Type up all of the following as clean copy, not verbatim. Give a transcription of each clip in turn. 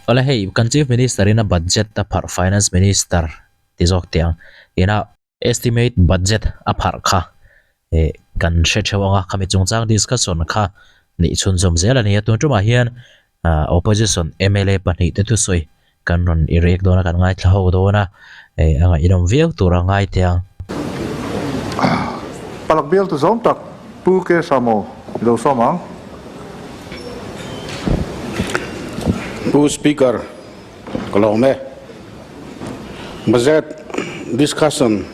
Awle hei kan Chief Minister in a budget a pharh Finance Minister ti zawk teh ang ina estimate budget a pharh kha eh kan hre theuh ang a khami chungchang discussion kha nih chhunzawm zel a ni a tun tumah hian ah opposition mla pahnih te thusawi kan rawn i rek dawn a kan ngaithla ho dawn a eh a ngaihnawm viau tur a ngai teh ang. Palak bial tu zawm tak Pu Ke Samo i lo sawm ang. Pu Speaker, ka lawm e. Budget discussion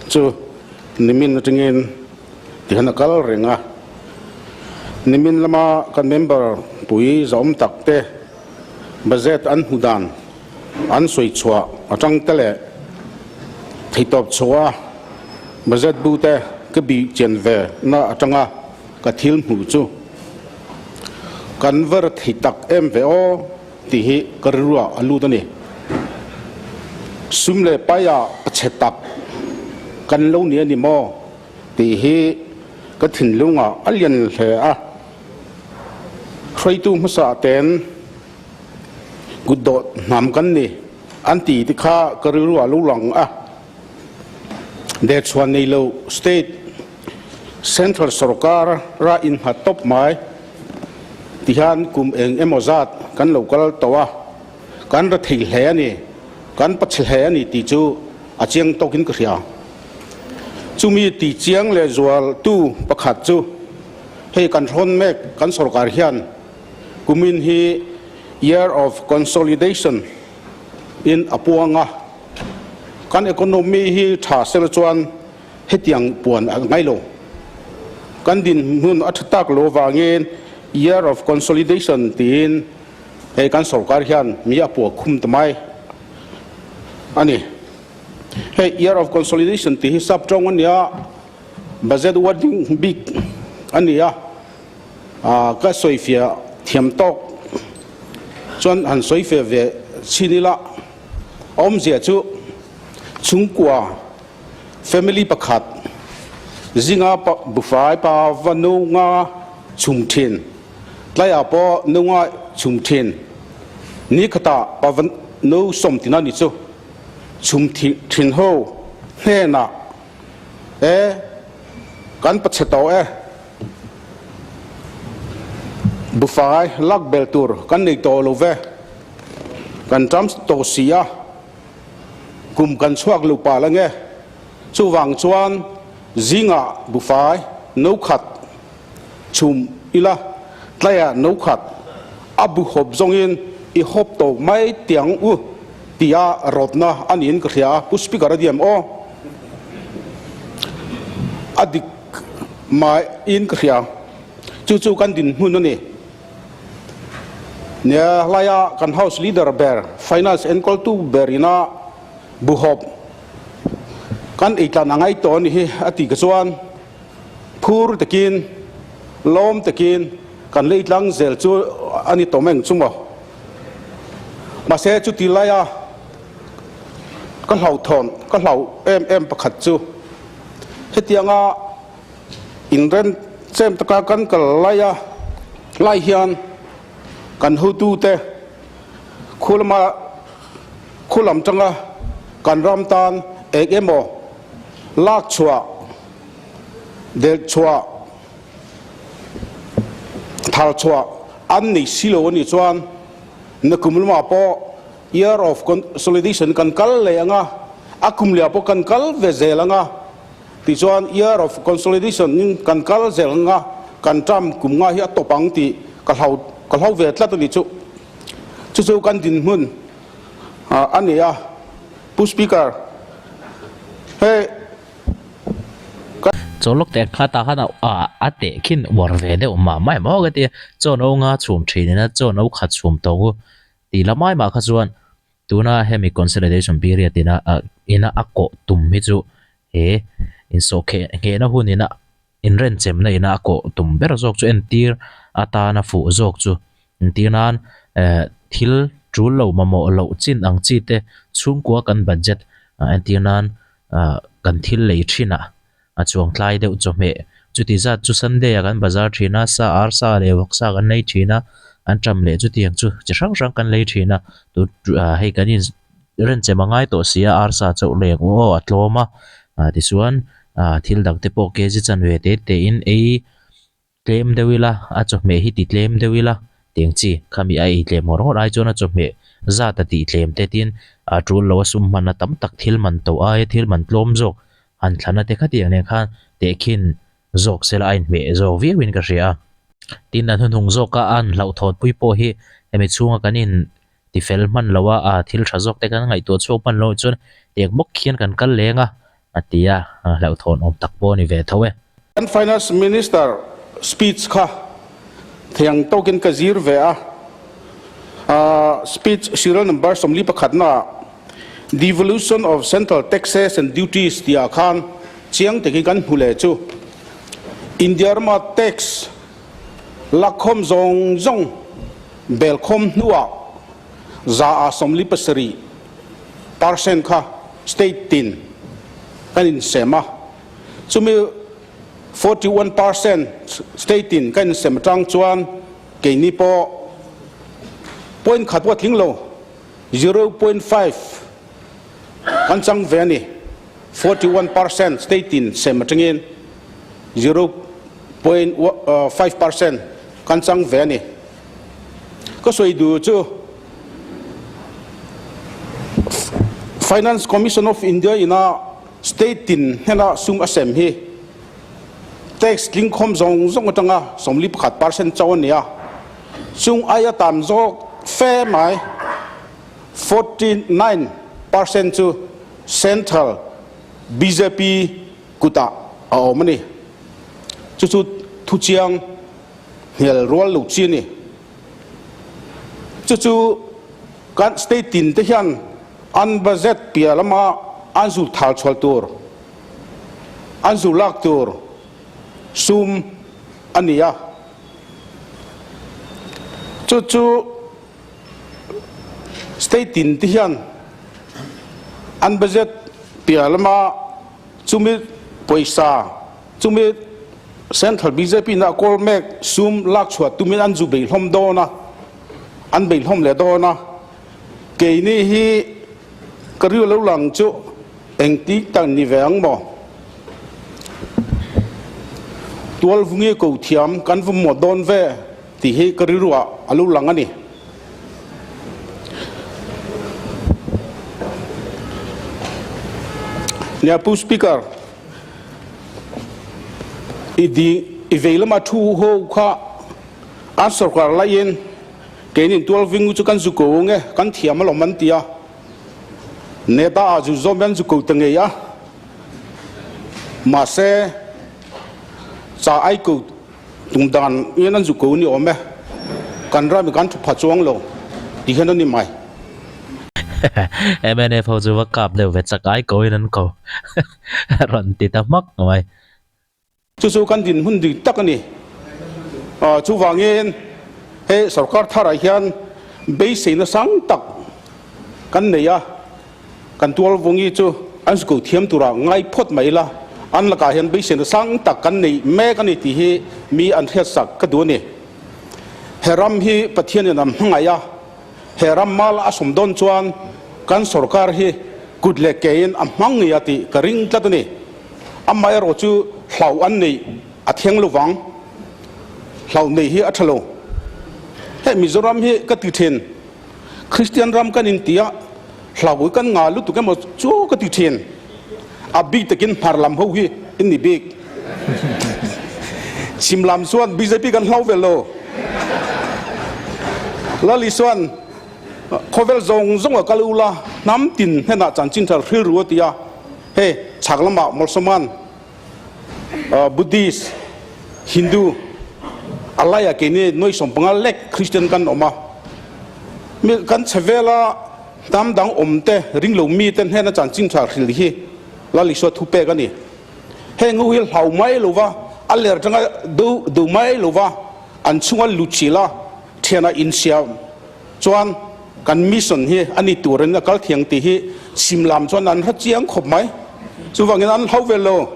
chu nimin atangin tihian a kal reng a. Nimin lama kan member pui zawm tak te Budget an hmu dan an sawi chhuah atang te leh theihtawp chhuah a budget bu te ka bih chian ve na atanga ka thil hmuh chu kan va ra thei tak em ve aw tih hi ka rilruah a lut a ni. Sum leh paiah a chhe tak kan lo ni a ni maw tih hi ka thinlungah a lian hle a. Hruaitu hmasa ten kutdawh hnam kan ni an ti te kha ka rilru ah lo lang a. Dehchhuan nei lo state central sorkar ra innghat tawp mai ti hian kum eng emaw zat kan lo kal tawh a, kan ra thei hle a ni, kan pachhe hle a ni tih chu a chiang tawkin ka hria. Chumi ti chiang leh zualtu pakhat chu Hei kan hrawn mek kan sorkar hian kumin hi Year of Consolidation in a puang a, kan economy hi tha sel chuan hetiang puan a ngai lo. Kan dinhmun a tha tak lo vangin Year of Consolidation tiin hei kan sorkar hian mi a puah khum ta mai a ni. Hei Year of Consolidation tih hi sap tawng a nia. Budget wording bik a ni a, ka sawifiah thiam tawk chuan han sawifiah ve chhin ila, a awmzia chu chhungkua family pakhat zinga bufai pa va no nga chhum thin, tlaiah pawh no nga chhum thin, ni khatah pa va no sawmtina ni chu chhum thin ho hnenah E, kan pachhe tawh e. Bufai lak bel tur kan nei tawh lo ve. Kan ṭam tawh si a, kum kan chhuak lo pal ange. Chuvang chuan zingah bufai no khat chhum ila, tlaiah no khat a bu hawp zawngin i hawp tawh mai tiang u tia rawtna a niin ka hria a, Pu Speaker a diam aw. A dik maiin ka hria. Chu chu kan dinhmun a ni. Nia laia kan House Leader ber, Finance enkawltu ber ina bu hawp kan eitlan a ngai tawh a ni hi a ti ka chuan Phur takin, lawm takin kan lei tlang zel chu a ni tawm eng chu maw? Mahse chuti laia ka hlauhthawn, ka hlau em em pakhat chu hetianga inren chem taka kan kal laia lai hian kan hotute khu lama khu lam tanga kan ram tan eng emaw lak chhuah Delh chhuah, thar chhuah an nei si lo a nih chuan nakum lamah pawh Year of Consolidation kan kal leh ang a, a kum lehah pawh kan kal ve zel ang a, tichuan Year of Consolidation in kan kal zel ang a, kan term kum nga hi a tawp ang tih ka hlau ka hlau ve tlat a nih chu. Chu chu kan dinhmun a ni a, Pu Speaker, hei. Chaw lawk teh kha tah khan a teh khin uar ve deuh mah mah em aw ka ti a, chaw no nga chhum thin ina chaw no khat chhum tawng u tih la mai mah kha chuan tuna hemi consolidation period ina ina a kawh tum hi chu he insawhkheh nghehna hun ina inrenchemna ina a kawh tum ber zawk chu entir atana fuh zawk chu entir nan thil tul lo mamawh loh chin ang chi te chhungkua kan budget entir nan ah kan thil lei thin a a chuang tlai deuh chawhmeh chuti zat chu sunday ah kan bazar thin a sa ar sa leh vawk sa kan nei thin a. Anṭam leh chutiang chu chi hrang hrang kan lei thin a, tun hei kan in renchem a ngai tawh si a, arsa chauh leng u aw a tlawm a, tichuan thil dang te pawh kg chanve te te in ei tlem deuh ila, a chawhmeh hi ti tlem deuh ila tiang chi khami a ei tlem ngawr ngawr ai chuan a chawhmeh zat a tih tlem te tin a tul lo a sum hman a tam tak thil man to aia thil man tlawm zawk han thlan a te khatiang nen khan tehkhin zawk sela a inhmeh zawk viau in ka hria a. Tin a hnuhnung zawka a an hlauhthawnpui pawh hi hemi chhunga kan in ti fel hman lo a, aa thil tha zawk te kan ngaihtuah chhuak hman lo chuan tiang bawk khian kan kal leng a, a ti a, hlauhthawn awm tak pawh a ni ve tho e. Kan Finance Minister speech kha thiang tawkin ka zir ve a, speech serial number 41 ah Devolution of Central Taxes and Duties tih ah khan chiang takin kan hmu leh chu India rama tax Lakkhawm zawng zawng belkhawm hnuah 47 percent kha state tin kan insem a, chumi 41 percent state tin kan insem atang chuan keini pawh point khat pawh a tling lo, 0.5 kan chang ve a ni. 41 percent state tin sem atangin 0.5 percent kan chang ve a ni. Ka sawi duh chu Finance Commission of India ina state tin hnena sum a sem hi tax tlingkhawm zawng zawng atanga 41 percent chauh a ni a, chung aia tam zawk fe mai 49 percent chu Central bjp kutah a awm a ni. Chu chu thuchiang hmel rual lo chi a ni. Chu chu kan state tin te hian an budget piah lama an zu thal chhual tur, an zu lak tur sum a ni a. Chu chu State tin te hian an budget piah lama chumi pawisa chumi Central bjp in a kawl mek sum lak chhuah tumin an zu bei hlawm dawn a, an bei hlawm leh dawn a. Keini hi ka rio lo lang chu engti tak ni ve ang maw? Tualvungi ko thiam kan va maw dawn ve? Tih hi ka rilruah a lo lang a ni. Nia Pu Speaker, i di i vei lama thu ho kha an sorkar laiin keinin tualvingu chu kan zu ko nge kan thiam alawm an ti a. Neta ah zu zawm an zu ko ta ngei a. Mahse cha ai ko Tum dan in an zu ko ni awm e, kan ram i kan thu pha chuang lo ti hian a ni mai. Mnf ho chu va kap deuh ve chak ai ko in an ko rawn ti ta hmak mai. Chu chu kan dinhmun dik tak a ni. Chuvangin he sorkar tharah hian beiseina sang tak kan nei a. Kan tualvungi chu an zuk thiam turah ngai phawt mai ila, an lakah hian beiseina sang tak kan nei mek a ni tih hi mi an hriatsak ka duh a ni. He ram hi Pathianin an hmangaih a, he ram mal a sawm dawn chuan kan sorkar hi kut leh kein a hmang ngei a tih ka ring tlat a ni. Amaherawh chu hlau an neih a thiang lo vang. Hlau neih hi a tha lo. Hei Mizoram hi ka ti thin. Kristian ram kan inti a, hlaui kan ngah lutuk emaw chu ka ti thin. A bik takin hmar lam ho hi in ni bik. Chhim lam chuan bjp kan hlau ve lo. Lali chuan khawvel zawng zawng a kal ula hnam tin hnenah chanchin thar hrilru a ti a, hei chhak lamah Molsoman Buddhist, Hindu a laiah keini nuai 15 lek Christian kan awm a. Mi kan chhe vela hnam dang awm te ring lo mi te hnena chanchin tha hril hi Lal Isua thu pek a ni. Heng ho hi hlau mai lo va, a ler atanga do do mai lo va, an chhunga lut chil a, thianah insiam chuan kan mission hi a ni turin a kal thiang tih hi chhim lam chuan an hre chiang khawp mai. Chuvangin an hlau ve lo.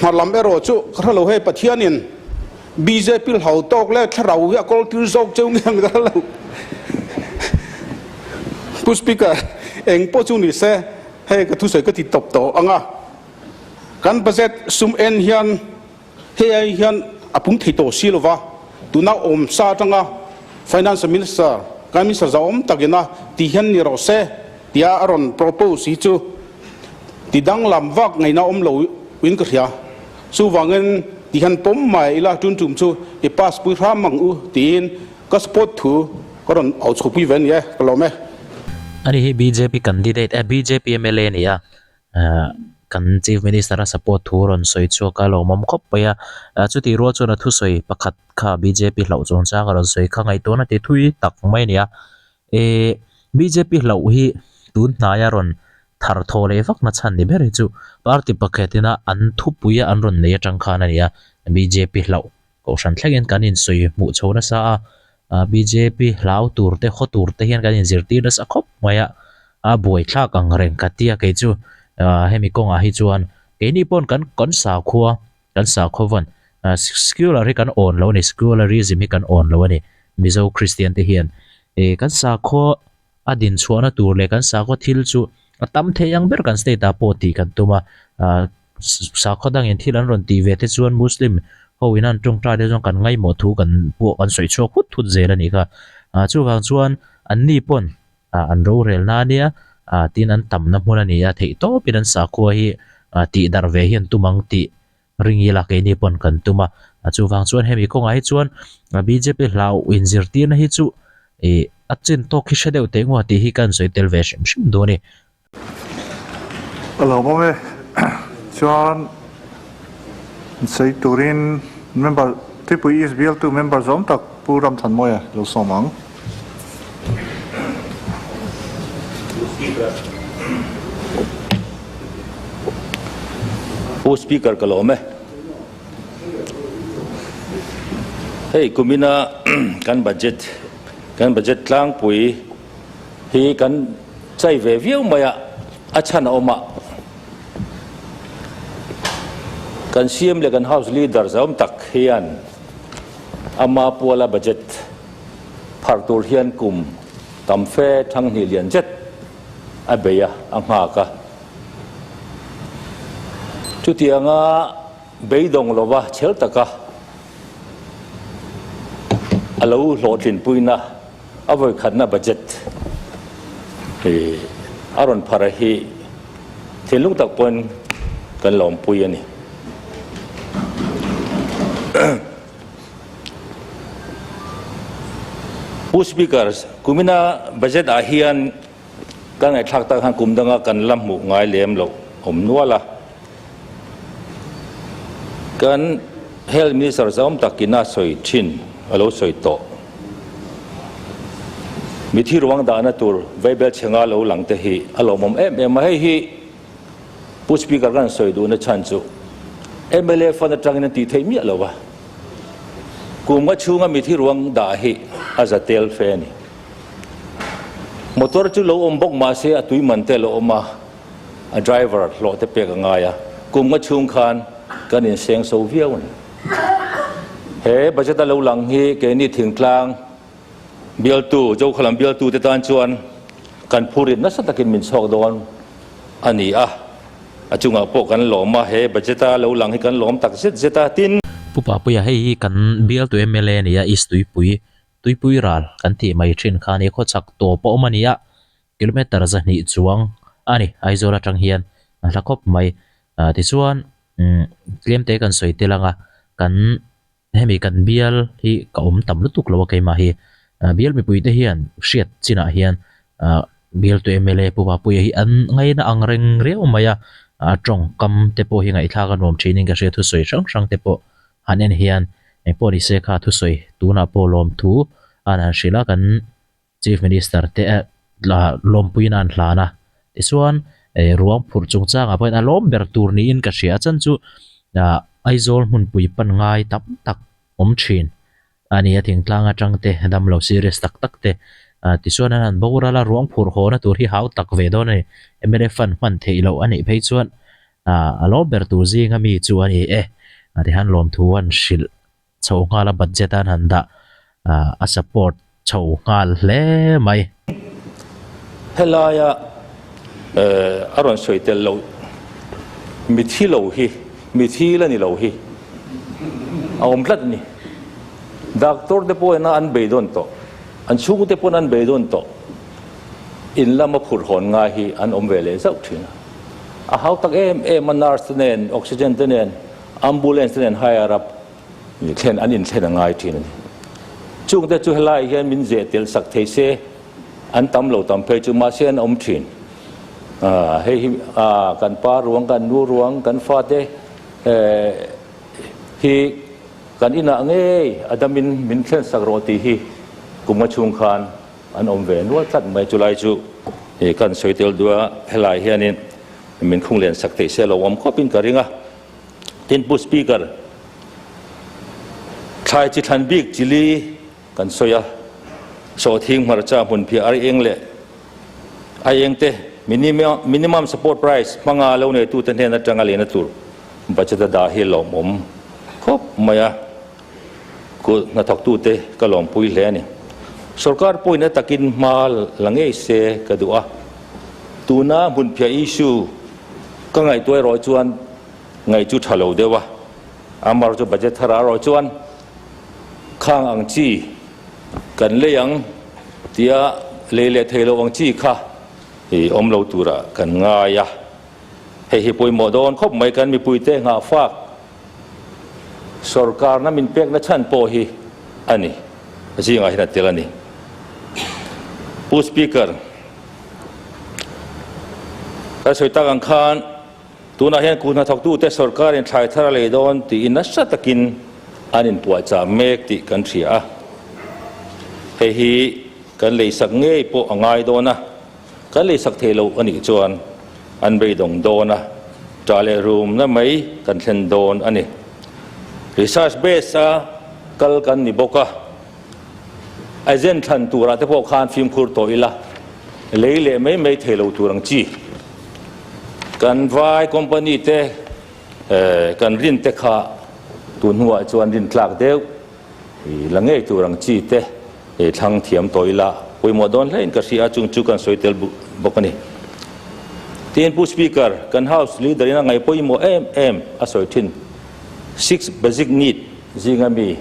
Hmar lam erawh chu ka hre lo hei Pathianin. Bjp hlau tawk leh thlarau hi a kawl tir zawk cheu nge ang dal lo. Pu Speaker, eng pawh chu ni se, hei ka thusawi ka ti tawp tawh ang a. Kan budget sum en hian hei ai hian a pung thei tawh si lova, tuna awm sa atanga Finance Minister, kan Minister zahawm takina ti hian ni rawh se tia a rawn propose hi chu ti danglam vak ngaihna awm lo in ka hria. Chuvangin ti hian pawm mai ila tun tum chu i pass pui hram ang u tiin ka support thu ka rawn au chhupui ve a ni e, ka lawm e. Ani hi bjp candidate eh bjp mla a ni a, kan Chief Minister a support thu rawn sawi chhuak a lawmawm khawp mai a, chutih rual chuan a thusawi pakhat kha bjp hlauh chungchang a rawn sawi kha ngaihtuahna ti thui tak mai a ni a, Ehh bjp hlauh hi tun hnaia rawn thar thaw leh vak na chhan ni ber hi chu party pakhat ina an thupui a an rawn nei atang khan a ni a, bjp hlauh kohhran thlengin kan insawi hmuh chho nasa a, ah bjp hlau tur te khaw tur te hian kan inzirtir nasa khawp mai a, a buaithlak ang reng ka tia kei chu ah hemi kawngah hi chuan keini pawn kan kan sakhua Kan sakhaw vawn secular hi kan awn lo a ni, secularism hi kan awn lo a ni Mizo Kristian te hian. Ih kan sakhaw a din chhuahna tur leh kan sakhaw thil chu a tam thei ang ber kan state ah pawh tih kan tum a, ah sakhaw dangin thil an rawn tih ve te chuan Muslim ho in an tawngtai te chuan kan ngaihmawh thu kan pawh kan sawi chhuak hut hut zel a nih kha. Ah chuvang chuan anni pawn ah an rorel na ania ah tin an tamna hmun a ni a theih tawpin an sakhua hi ah tih darh ve hi an tum ang tih ring ila keini pawn kan tum a ah chuvang chuan hemi kawngah hi chuan bjp hlau inzirtirna hi chu ih a chin tawk hi hre deuh teh ngawt tih hi ka insawi tel ve hrim hrim dawn a ni. A lo awm e. Chuan sawi turin member Tripui East bialtu member zawm tak Pu Ramthanmawia lo sawm ang. Pu Speaker ka lawm e. Hei kumina kan budget kan budget tlangpui hi kan chai ve viau mai a, a chhan a awm a. Kan CM leh kan House Leader zawm tak hian ama puala budget phar tur hian kum tam fe thanghnih lian zet a bei a, a nghak a. Chutianga beidawng lova chhel taka a lo hlawhtlinpuina a vawikhatna budget hi a rawn phar hi thinlung tak pawhin kan lawmpui a ni. Pu Speaker, kumina budget ah hian ka ngaihthlak tak khan kum danga kan la hmuh ngai lem loh awm nual a. Kan Health Minister zawm takin a sawi thin, a lo sawi tawh. Mithi ruang dahna tur vaibel chhenga lo lang te hi a lawmawm em em a. Hei hi Pu Speaker kan sawi duhna chhan chu mla fund atangin an tih theih miah lo a. Kum nga chhunga mithi ruang dah hi a za tel fe a ni. Motor chu lo awm bawk mahse a tui man te a lo awm a. A driver hlawh te pek a ngai a, kum nga chhung khan kan inseng so viau a ni. He budget a lo lang hi keini thingtlang bialtu, Zokhalam bialtu te tan chuan kan phurit nasa takin min chhawk dawn a ni a, a chungah pawh kan lawm a, he budget a lo lang hi kan lawm tak zet zet a, tin. Pu Papuia, hei hi kan bialtu mla a ni a, East Tuipui, Tuipui ral kan tih mai thin kha a ni, khawchhak tawp a awm a ni a, Kilometer 200 chuang a ni Aizawl atang hian a hla khawp mai. Tichuan tlem te kan sawi tel anga kan hemi kan bial hi ka awm tam lutuk lo a keimah hi. Bial mipui te hian hriat chinah hian bialtu mla Pu Papuia hi an ngaina ang reng riau mai a, tawngkam te pawh hi ngaihthlak a nuam thinin ka hria thusawi hrang hrang te pawh han en hian engpawh ni se kha thusawi tunah pawh lawmthu an han hrilh a kan Chief Minister te lawmpuiin an hlan a, tichuan ruang phurh chungchangah pawhin a lawm ber tur niin ka hria a, chan chu Aizawl hmunpui pan ngai tam tak awm thin a ni a, thingtlang atang te damlo serious tak tak te tichuan an han boral a, ruang phurh hawna tur hi hau tak ve dawn a ni, mla fund hman theih loh a nih phei chuan a lawm ber tur zinga mi chu a ni e, tihan lawmthu an hrilh. chho nghal a budget a an han dah ah a support chho nghal hle mai. Helaia a rawn sawi tel loh mithi lo hi, mithi la ni lo hi a awm tlat a ni. Doctor te pawhin an beidawn tawh, an chhungte pawn an beidawn tawh, in lama phurh hawn ngai hi an awm ve leh zauh thin a. A hau tak em em a, nurse te nen, oxygen te nen, ambulance te nen higher up thlen an inthlen a ngai thin a ni. Chungte chu helaiah hian min zeh tel sak thei se, an tam lo tam phei chu mahse an awm thin. Hei hi kan pa ruang, kan nu ruang, kan fate hi kan inah ngei a damin min thlen sak rawh tih hi kum a chhung khan an awm ve nual tlat mai. Chulai chu kan sawi tel duh a, helai hianin min khung len sak thei se lo awm khawpin ka ring a. Tin Pu Speaker, thlai chi thlan bik chili kan sawi a, sawhthing hmarcha hmunphiah aieng leh aieng te minimum support price hmanga lo neitute hnen atanga lehna tur budget a dah hi lawmawm khawp mai a, kut hnathawktute ka lawmpui hle a ni. Sorkar pawhin a takin hma la ngei se ka duh a, tuna hmunphiah issue ka ngaihtuah erawh chuan ngaih chu tha lo deuh a, amar chu budget thar ah erawh chuan khang ang chi kan lei ang tia lei leh thei lo ang chi kha i awm lo turah kan ngai a, hei hi pawimawh dawn khawp mai kan mipuite nghahfak sorkarna min pekna chhan pawh hi a ni zingah hian a tel a ni. Pu Speaker, ka sawi tak ang khan Tunah hian kut hnathawktute sorkarin thlai thar a lei dawn tiin nasa takin an inpuahchah mek tih kan hria a. Hei hi kan leisak ngei pawh a ngai dawn a, kan leisak thei lo a nih chuan an beidawng dawn a, ṭah leh rumna mai kan thlen dawn a ni. Research base a kal kan ni bawk a, agent thlan turah te pawh khan fimkhur tawh ila, lei leh mai mai thei lo tur ang chi. Kan vai company te kan rin te kha tun hnuah chuan rin tlak deuh la ngei tur ang chi te thlang thiam tawh ila pawimawh dawn hlein ka hria a, chung chu kan sawi tel bawk a ni. Tin Pu Speaker, kan House Leader in a ngaih pawimawh em em a sawi thin six basic need zinga mi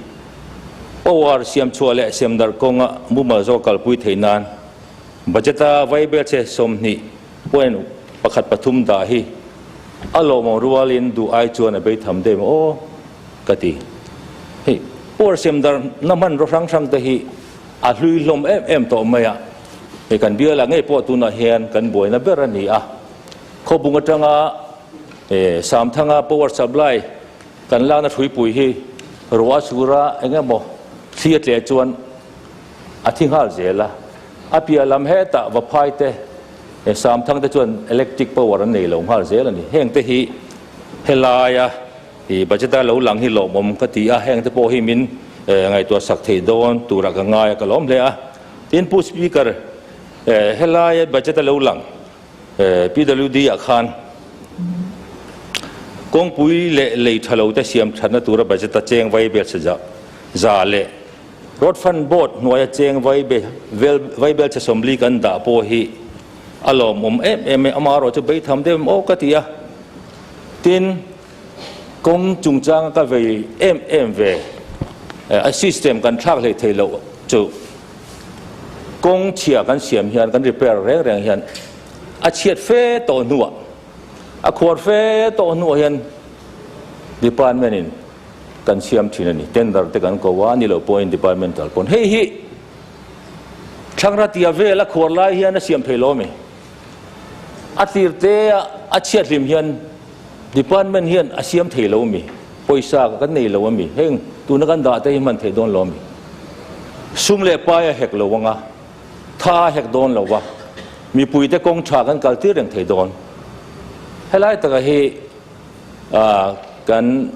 power siam chhuah leh siam darh kawnga mumal zawk kalpui theih nan budget a vaibel che 20 Point pakhat pathum dah hi a lawmawm rualin duh ai chuan a bei tham deuh aw ka ti. Hei power siam dar na hmanraw hrang hrang te hi a hlui hlawm em em tawh mai a, hei kan bialah ngei pawh tunah hian kan buaina ber a ni a. Khawbung atanga Samthanga power supply kan lakna hruipui hi ruah a sur a eng emaw thli a tleh chuan a thi nghal zel a, a piah lam hetah Vaphai te Samthang te chuan electric power an nei lo nghal zel a ni. Heng te hi helaia i budget a lo lang hi lawmawm ka ti a, heng te pawh hi min ngaihtuah sak thei dawn turah ka ngai a, ka lawm hle a. Tin, Pu Speaker, helaia budget a lo lang PWD ah khan kawngpui leh lei tha lo te siam thatna tura budget a cheng vai bel se za leh Road Fund Board hnuaia cheng vaibel che 40 kan dah pawh hi a lawmawm em em e, amaherawh chu beitham deuh em aw ka ti a. Tin, kawng chungchanga ka vei em em ve, a system kan thlak hlei thei loh chu kawng chhia kan siam hian, kan repair reng reng hian a chhiat fe tawh hnuah, a khuar fe tawh hnuah hian department in kan siam thin a ni. Tender te kan ko a, ni loh pawhin departmental pawn hei hi Thlangra tia vel a khuar lai hian a siam thei lo a mi. A tir te a a chhiat hlim hian department hian a siam thei lo a mi. Pawisa kan nei lo a mi. Heng tuna kan dah te hi hman theih dawn lo a mi. Sum leh pai a hek lo anga, tha a hek dawn lo va, mipui te kawng tha kan kal tir reng thei dawn. Helai taka hi Kan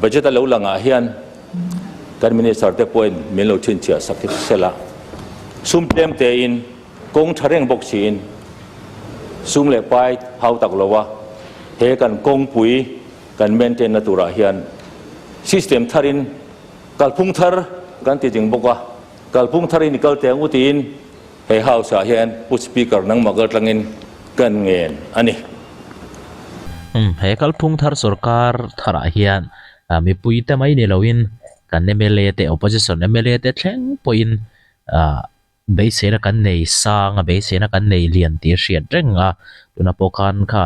budget a lo langah hian kan minister te pawhin min lo chhinchhiah sak hi sela, sum tlem tein kawng tha reng bawk siin sum leh pai hau tak lo a, he kan kawngpui kan maintain na turah hian System tharin kalphung thar kan ti ding bawk a, kalphung tharin i kal teh ang u tiin he House ah hian Pu Speaker nangmah kal tlangin kan ngen a ni. Umm, he kalphung thar sorkar tharah hian mipui te mai ni loin kan mla te, opposition mla te thleng pawhin ah beiseina kan nei sang a, beiseina kan nei lian tih a hriat reng a, tunah pawh khan kha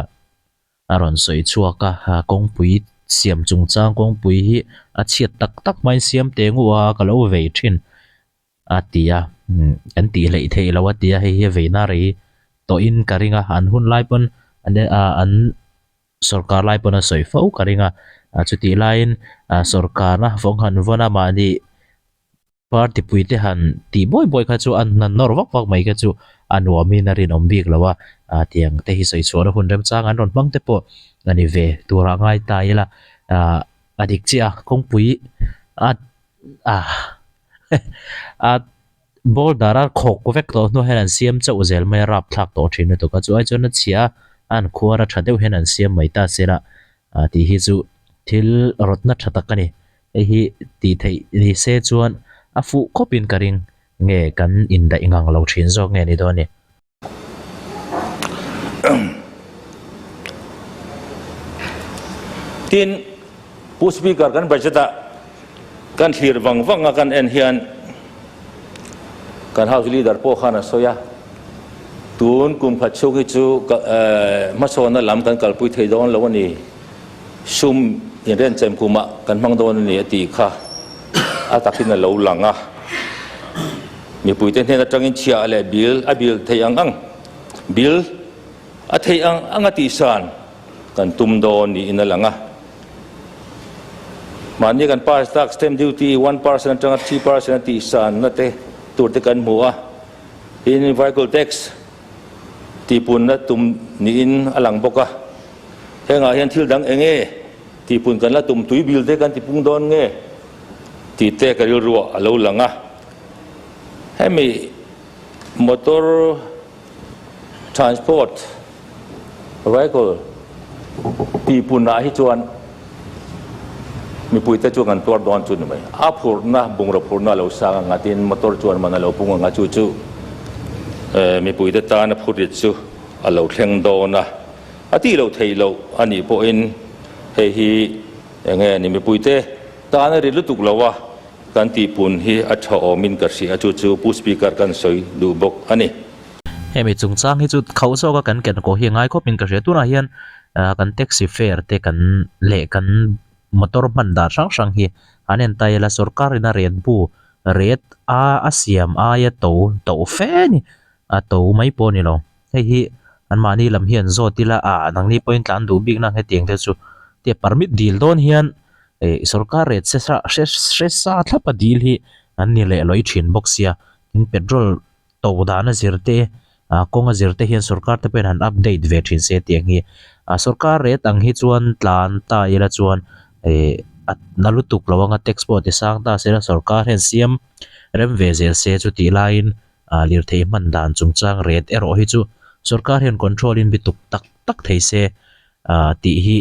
a rawn sawi chhuak a, kawngpui siam chungchang kawngpui hi a chhiat tak tak hmain siam teh ngu a ka lo vei thin a ti a, kan tih hleih theih loh a ti a, hei hi a veina rei tawhin ka ring a, an hun lai pawn an sawrkar lai pawn a sawi fo ka ring a, chutih laiin sawrkarna vawng han vawn a mahni Party puite han tih buai buai kha chu an han nawr vak vak mai kha chu a nuamin a rinawm bik lo a, ah tiang te hi sawi chhuahna hun remchang an rawn hmang te pawh a ni ve turah ngai ta ila, ah a dik chiah a kawngpui a ah a boulder a khawk vek tawh hnuah hian an siam chauh zel mai a rapthlak tawh thin lutuk a, chu ai chuan a chhia a an khuar a tha deuh hian an siam mai ta se la ah tih hi chu thil rawtna tha tak a ni. Hei hi tih theih ni se chuan a fuh khawpin ka ring nge kan indaih ngang lo thin zawk nge ni dawn ni. Tin, Pu Speaker kan budget ah kan thlir vang vang a kan en hian kan House Leader pawh khan a sawi a, tun kum khat chhung hi chu hmasawnna lam kan kalpui thei dawn lo a ni. Sum inrenchem kumah kan hmang dawn a ni a tih kha a takin a lo lang a. Mipuite hnen atangin chhiah leh bil a bil theih ang ang, bil a theih ang ang a tihsan kan tum dawn niin a lang a. Mahni kan pass tak stamp duty 1% atanga 3% a tihsanna te tur te kan hmu a. Tin, vehicle tax tihpunna tum niin a lang bawk a. Hengah hian thil dang eng nge tihpun kan la tum tui bil te kan tipung dawn nge tih te ka rilruah a lo lang a. Hemi motor transport vehicle tihpunah hi chuan mipuite chuan kan tuar dawn chu ni mai. A phurhna, bungraw phurhna a lo sang ang a, tin motor chuan man a lo pung ang a, chu chu mipuite tan a phurrit chu a lo thleng dawn a. A tih loh theih loh a nih pawhin hei hi eng nge ni mipuite tan a ri lutuk lo a, kan tihpun hi a tha awmin ka hria chu chu Pu Speaker kan sawi duh bawk a ni. Hemi chungchang hi chu khauh zawka kan ken kawh hi a ngai khawpin ka hria. Tunah hian kan taxi fare te kan leh kan motor hman dan hrang hrang hi an en ta ila sorkarin a ret bu ret a a siam aia to to fe a ni. A to mai pawh a ni lo. Hei hi anmahni lam hian zawt ila ah nangni pawhin tlan duh bik na hetiang te chu tia permit dil dawn hian eh sorkar ret se sa hre hre sa thlap a dil hi an ni leh lawih thin bawk sia tin petrol to dan a zir te ah kawng a zir te hian sorkar te pawhin han update ve thin se tiang hi ah sorkar ret ang hi chuan tlan ta ila chuan eh a na lutuk lo anga tax pawh ti sang ta se la sorkar hian siam rem ve zel se chu tih laiin Ah lirthei hman dan chungchang ret erawh hi chu sorkar hian control in bituk tak tak thei se ah tih hi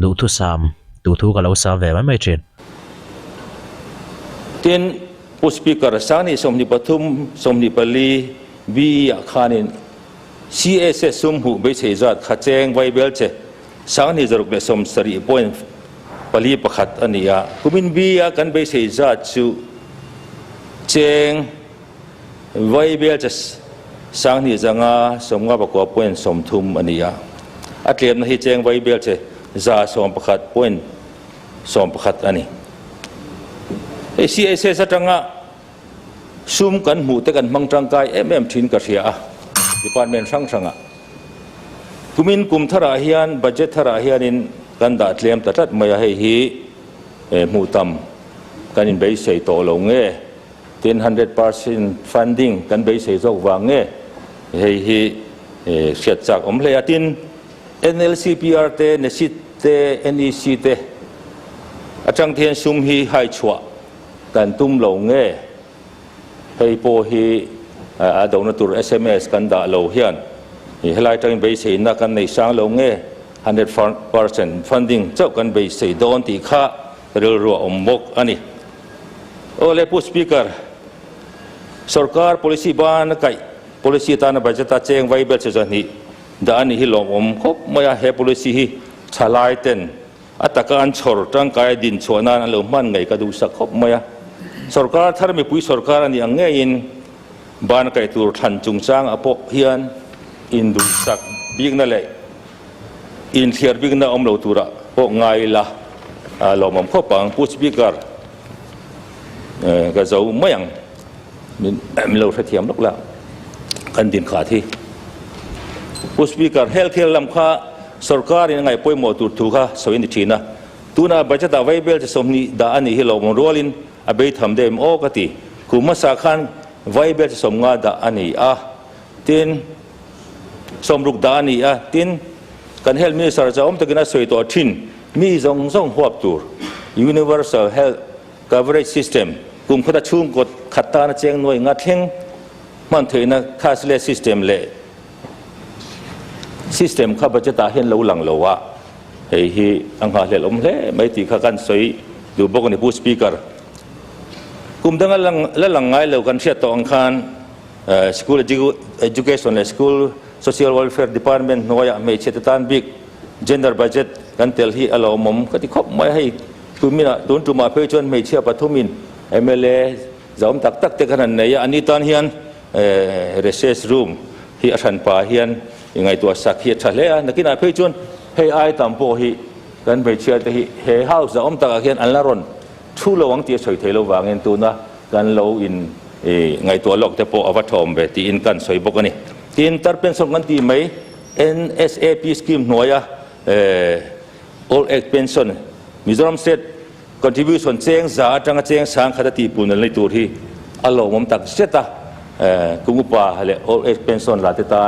duhthusam duhthu ka lo sam ve mai mai thin. Tin, Pu Speaker, Sangni 23, 24 BE ah khanin CSS sum hmuh beisei zat kha cheng vaibel che Sangni 670.41 a ni a. Kumin BE a kan beisei zat chu cheng vaibel che 2559.30 a ni a. A tlemna hi cheng vaibel che 111.11 a ni. Hei CSS atanga Sum kan hmuh te kan hmang tangkai em em thin ka hria a, department hrang hrangah. Kumin kum tharah hian budget tharah hianin kan dah tlem ta tlat mai a, hei hi hmuh tam kan inbeisei tawh lo nge, tin 100% funding kan beisei zawk vang nge, hei hi hriat chak awm hle a. Tin, NLCPR te, NESIT te, NEC te atang te hian sum hi hai chhuah Kan tum lo nge? Hei pawh hi a dona tur sms kan dah lo hian helai atangin beiseina kan nei sang lo nge? 100% funding chauh kan beisei dawn tih kha rilru a awm bawk a ni. Aw le Pu Speaker, sorkar policy ban a kaih policy atana budget a cheng vai bel che 200 dah a nih hi lawmawm khawp mai a, he policy hi thalai ten a taka an chhawr tangkai a din chhuah nan an lo hman ngei ka duhsak khawp mai a. Sorkar thar mipui sorkar a nih ang ngeiin ban kaih tur thlan chungchang ah pawh hian induhsak bikna leh inthliar bikna awm lo turah pawh ngai ila lawmawm khawp ang. Pu Speaker, ka zo mai ang. Min lo hrethiam lawk la kan din khat hi. Pu Speaker, healthcare lam kha sorkar in a ngaih pawimawh tur thu kha sawi a ni thin a. Tunah budget ah vaibel chi 20 dah a nih hi lawmawm rualin a bei tham deuh em aw ka ti. Kum hmasa khan vaibel chi 50 dah a ni a, tin 60 dah a ni a, tin kan Health Minister chu awm takin a sawi tawh thin mi zawng zawng huap tur Universal Health Coverage System kum khata chhungkaw khat tana cheng nuai nga thleng hman theihna cashless system leh system kha budget ah hian lo lang lo a, hei hi a nghahhlelh awm hle mai tih kha kan sawi duh bawk a ni Pu Speaker. Kum danga la lang ngai lo kan hriat tawh ang khan School Education leh School Social Welfare Department hnuaiah hmeichhe te tan bik Gender Budget kan tel hi a lawmawm ka ti khawp mai a, hei Tumina tun tumah phei chuan hmeichhia pathumin mla zahawm tak tak te khan an nei a, ani tan hian recess room hi a hranpa hian i ngaihtuah sak hi a tha hle a, nakinah phei chuan hei ai tam pawh hi kan hmeichhia te hi he house zahawm takah hian an la rawn thu lo ang tih a sawi thei lo vangin tuna kan lo in ngaihtuah lawk te pawh a va thawm ve tiin kan sawi bawk a ni. Tin, tar pension kan tih mai NSAP scheme hnuaia Old Age Pension, Mizoram State Contribution cheng za atanga cheng 10,000 a tihpun an lei tur hi a lawmawm tak zet a, kum upa leh Old Age Pension la te ta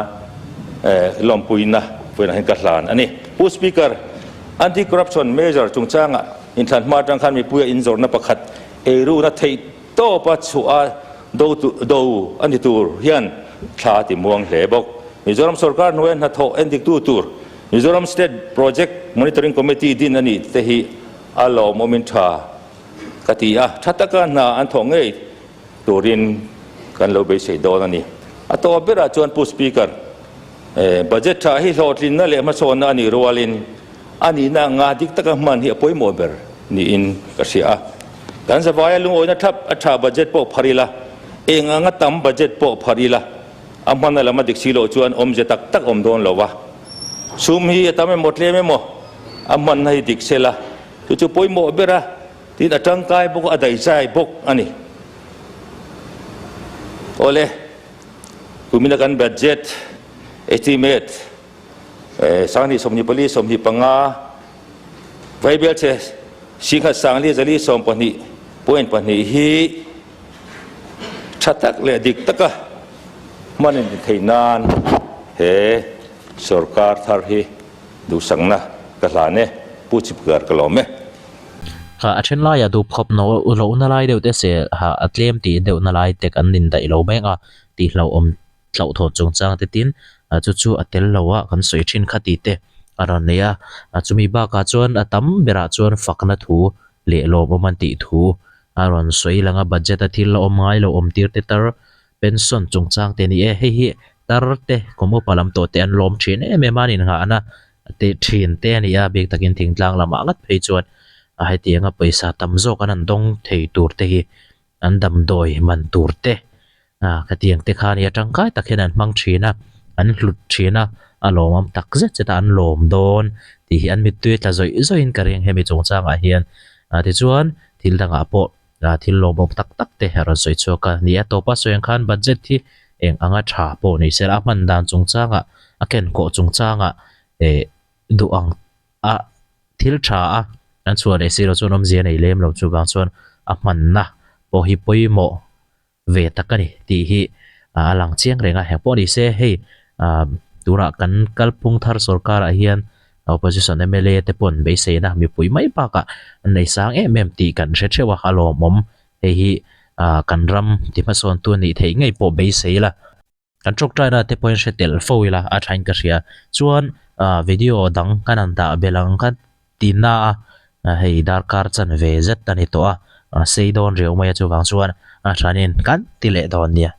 lawmpuina vawiinah hian ka hlan a ni. Pu Speaker, Anti-Corruption Measure chungchangah inthlan hma atang khan mipuia inzawrhna pakhat eiruna theih tawpa chhuah a do do a ni tur hian thla a ti muang hle bawk. Mizoram sorkar hnuaia hnathawh endiktu tur Mizoram State Project Monitoring Committee din a nih te hi a lawmawmin tha ka ti a, tha taka hna an thawh ngei turin kan lo beisei dawn a ni. A tawp berah chuan Pu Speaker, budget tha hi hlawhtlinna leh hmasawnna a nih rualin a nihna anga dik taka hman hi a pawimawh ber niin ka hria a. Kan zavaia lungawina thap a tha budget pawh phar ila, eng anga tam budget pawh phar ila, A hmana lam a dik si loh chuan awmze tak tak awm dawn lo va. Sum hi a tam emaw tlem emaw a hmanna hi dik sela, chu chu pawimawh ber a, tin a tangkai bawk a, a daihzai bawk a ni. Awle, kumina kan budget estimate 2024 25 vaibelchhe 10,000 412.2 hi Tha tak leh dik taka hman in ti theih nan he sorkar thar hi duhsakna ka hlan e, Pu Chipkar ka lawm e. Kha a then laiah dup khawp no lohna lai deuh te se ha a tlem tih deuhna lai te kan indaih lo mek a tih hlauhawm hlauhthawn chungchang te tin chu chu a tel lo a kan sawi thin kha tih te a rawn nei a, chumi bakah chuan a tam berah chuan fakna thu leh lawmawm an tih thu A rawn sawi lang a, budget a thil la awm ngai lo awm tir te tar pension chungchang te a ni e. Hei hi tar te kum upa lam tawh te an lawm thin em em a, an inngahna te thin te a ni a, bik takin thingtlang lamah ngat phei chuan a hetianga pawisa tam zawk an han dawng thei tur te hi an damdawi man tur te Ah, khatiang te kha nia tangkai tak hian an hmang thin a, an hlut thin a, a lawmawm tak zet zet a, an lawm dawn tih hi an mittui tla zawih zawih in ka ring hemi chungchangah hian. Ah, tichuan thil dangah pawh ah thil lawmawm tak tak te a rawn sawi chhuak a ni a, tawpa sawi ang khan budget hi eng anga tha pawh ni se la, a hman dan chungchangah, a kenkawh chungchangah eh duh ang a thil tha a an chhuah leh si lo chuan awmzia nei lem lo chuvang chuan a hmanna pawh hi pawimawh ve tak a ni tih hi a lang chiang reng a, heng pawh ni se hei tunah kan kalphung thar sorkarah hian opposition mla te pawn beiseina mipui mai bakah an nei sang em em tih kan hre theuh a, a lawmawm hei hi kan ram ti hmasawn tu a nih theih ngei pawh beisei la. Kan tawngtaina te pawhin hre tel fo ila a thain ka hria. Chuan video dang kan han dah belh ang kha ti na a. Hei darkar chan ve zet a ni tawh a, sei dawn riau mai a chuvang chuan a thanin kan ti leh dawn nia.